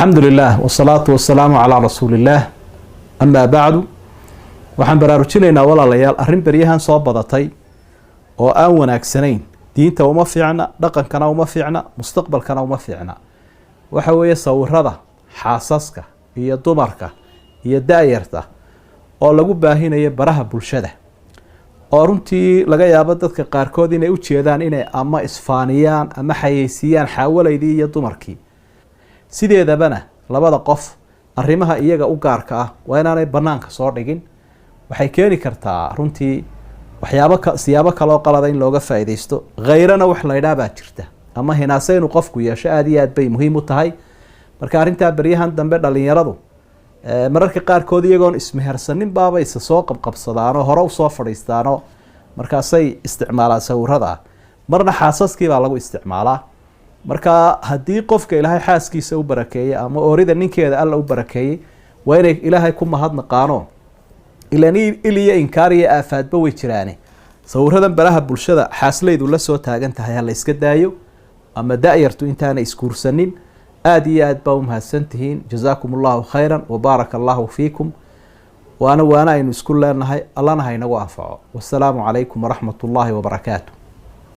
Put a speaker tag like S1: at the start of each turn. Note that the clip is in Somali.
S1: Alxamdu lilah wasalaatu wasalaamu calaa rasuuliillaah, amaa bacdu. Waxaan baraarujinaynaa, walaalayaal, arrin beryahan soo badatay oo aan wanaagsanayn. Diinta uma fiicna, dhaqankana uma fiicna, mustaqbalkana uma fiicna. Waxa weeye sawirada xaasaska iyo dumarka iyo da-yarta oo lagu baahinayo baraha bulshada, oo runtii laga yaabo dadka qaarkood inay u jeedaan inay ama isfaaniyaan ama xayeysiiyaan xaawalaydii iyo dumarkii. Sideedabana labada qof arrimaha iyaga u gaarka ah waa inaanay banaanka soo dhigin. Waxay keeni kartaa runtii waxyaabo siyaabo kaloo qalada in looga faa'iidaysto. Khayrana wax la ydhaah baa jirta, ama hinaase inuu qofku yeesho aada iyo aad bay muhiim u tahay. Marka arrintaa beryahan dambe dhalinyaradu mararka qaarkood iyagoon ismehersanin baaba isa soo qabqabsadaanoo hore usoo fadhiistaanoo markaasay isticmaalaan sawirada. Marna xaasaskii baa lagu isticmaalaa. Marka haddii qofka Ilaahay xaaskiisa u barakeeyey ama oorida ninkeeda Alla u barakeeyey, waa inay Ilaahay ku mahadnaqaano. Ilan il iyo inkaar iyo aafaadba way jiraane, sawiradan baraha bulshada xaaslaydu la soo taagan tahay ha la iska daayo, ama da-yartu intaana isguursanin. Aada iyo aad baa umahadsan tihiin. Jazaakum Allahu khayra wabaaraka Allahu fiikum. Waana aynu isku leenahay, Allana ha inagu anfaco. Wasalaamu calaykum waraxmat ullaahi wabarakaatu.